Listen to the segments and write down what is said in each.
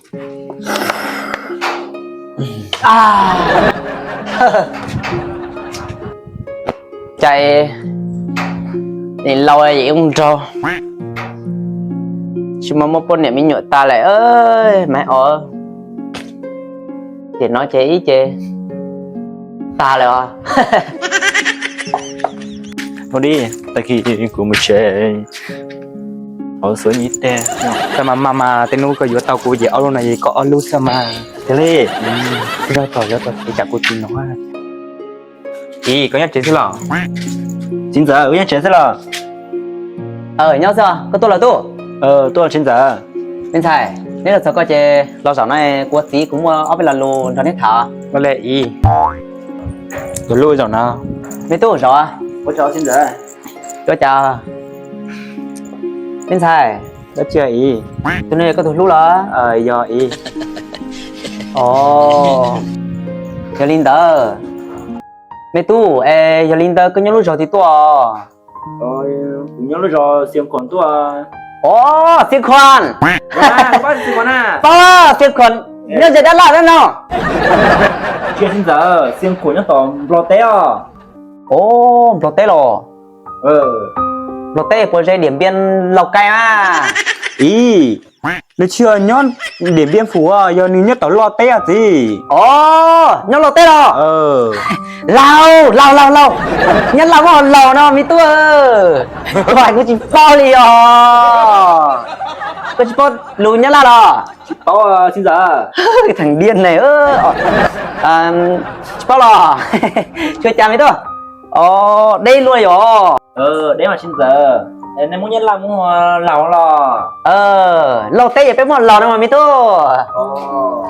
Cas nim laus yim ub nraug, tsis muaj muaj poj niam me nyuam tas lawm, Maiv Os. Ces no ces ib ce tag lawm os. Ua li, tag kis kuv mus tsev, hauv xua ib teg. Txawm mas mas mas tej hnub koj yuav tau kuv ces ob lub no ces koj ob lub xwb mas. Yog li, zog tog zog tog ces cas kuv tsis hnov. Txiv, koj nyob tsev xwb los? Txiv ntxawm, koj nyob tsev xwb los? Nyob xwb, koj tuaj los tub? Tuaj los txiv ntxawm. Me ntxhais, neb los txog koj ces los zaum no kuv ua txiv kuv muaj ob peb lo lus nrog neb tham. Ua li txiv, tus hlub zaum no. Me tub zaum. Ua cas txiv ntxawm? Ua cas? Me ntxhais. Dab tsi txiv? Tus no yog koj tus hlub los? Yog txiv. Os, yog li ntawd. Me tub, es yog li ntawd koj nyob lub zos twg tuaj? Kuv nyob lub zos Xiav Khuam tuaj. Os, Xiav Khuam. Paub Xiav Khuam nyob ze dab laj dab no. Tsis yog txiv ntxawm, Xiav Khuam nyob tom Nplog teb os. Os, Nplog teb los? Nplog teb puas ze Diam Npiam Laus Kais mas? Ib, nws tsis yog nyob Diam Npiam Fum, yog nws nyob tom Loj teb os txiv. Os, nyob Loj teb los? Laus, laus, laus, laus. Nyab Laj muab ho laus no me tub. Koj hais kuv tsis paub li os. Koj tsis paub lus Nyab Laj los? Tsis paub txiv ntxawm. Theem diaj ne. Tsis paub los? Tsis ua cas me tub. Os, deb luaj yom. Deb mas txiv ntxawm. Nej muab Nyab Laj muab laus los? Lauj teb yog peb muab laus no mas me tub.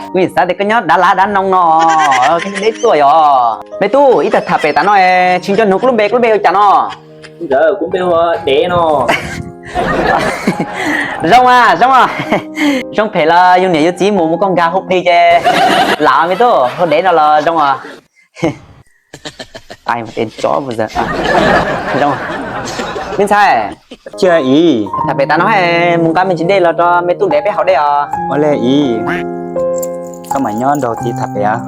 Kuv yeej xav tias koj nyob dav lav dav noo no, koj deb tuaj yom. Me tub, ib tag tham pem tas no, tsis nco nug koj lub npe, koj lub npe hu cas no? Txiv ntxawm, kuv npe hu Dev no. Zoo mas zoo mas. Zoo phem los yus niam yus txiv mus mus koj nkag hu plig ces lam me tub, hu Dev no los zoo os. Zoo, me ntxhais. Tsis ua cas, tham pem tas no mus nqa me ntsis dej los rau me tub Dev peb haus dej os. Ua li txiv, koj mam nyob nrog txiv tham pem os.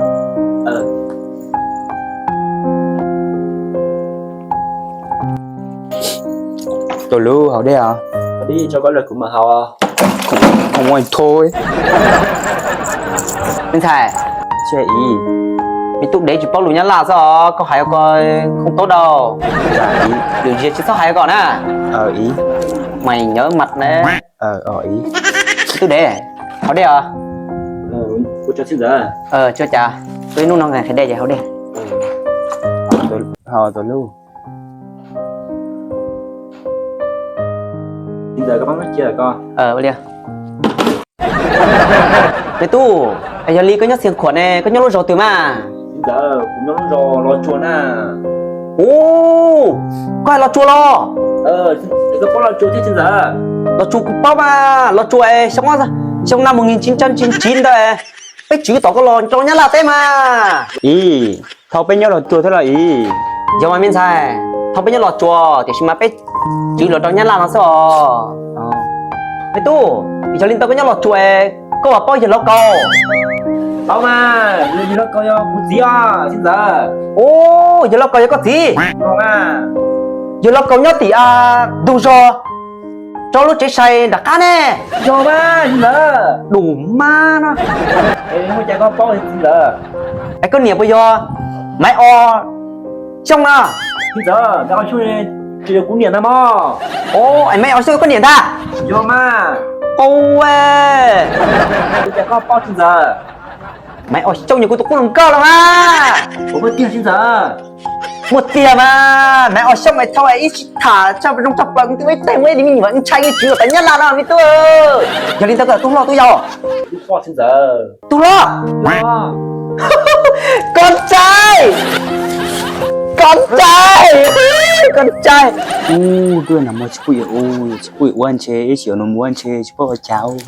Tus hlub, haus dej os. Tsis ua cas, kuv mam haus. Me ntxhais. Tsis ua cas, me tub Dev tsis paub lus Nyab Laj xwb os, koj hais kom khoom tau dau. Lwm zaus tsis txhob hais kom na. Mas nyob mas ne. Tub Dev, haus dej os. Tsis ua cas, tuaj ib hnub no nqhis dej ces haus dej. Tus hlub. Me tub, yog li koj nyob Xiav Khuam ne, koj nyob lub zos twg mas? Txiv ntxawm, kuv nyob lub zos Los Tsuas na. Ub, koj hais Los Tsuas los? Koj paub Los Tsuas thiab txiv ntxawm? Los Tsuas kuv paub mas, Los Tsuas xyoo, xyoo năm một nghìn chín trăm chín mươi chín ntawd peb tswv tom koj los rau Nyab Laj teb mas. Ib, thaum peb nyob Los Tsuas thiab los ib? Yog mas me ntxhais, thaum peb nyob Los Tsuas tiam sis mas peb tswv los rau Nyab Laj no xwb os. Me tub, yog li ntawd koj nyob Los Tsuas, koj puas paub yawg Lauj Kaus? Paub mas, yawg Lauj Kaus yog kuv txiv os txiv ntxawm. Ub, yawg Lauj Kaus yog koj txiv? Yawg Lauj Kaus nyob tim ntug zos, rau lub tsev sai nram qab ne. Yog mas txiv ntxawm. Dum mas no. Es koj niam puas yog Maiv Os Xyooj na? Txiv ntxawm, Maiv Os Xyooj tsis yog kuv niam ntag mog. Ub, es Maiv Os Xyooj yog koj niam ntag? Yog mas. Ua cas koj paub txiv ntxawm? Maiv Os Xyooj yog kuv tus qub hluas nkauj los mas. Ua tiag txiv ntxawm? Muaj tiag mas, Maiv Os Xyooj es thaum ib sij tham tshaj zoo tshaj plaws, kuv twb ib teg muaj ib tug me nyuam ntshai nws tswv los tom Nyab Laj no me tub. Yog li ntawd koj tub hlob tub yau? Tub hlob. Con trai, con trai, con trai. Ub, twb na muaj tsis pub yuav ua, tsis pub yuav ua ntshe ib tsis yuav nws mus ua ntshe tsis paub ua cas.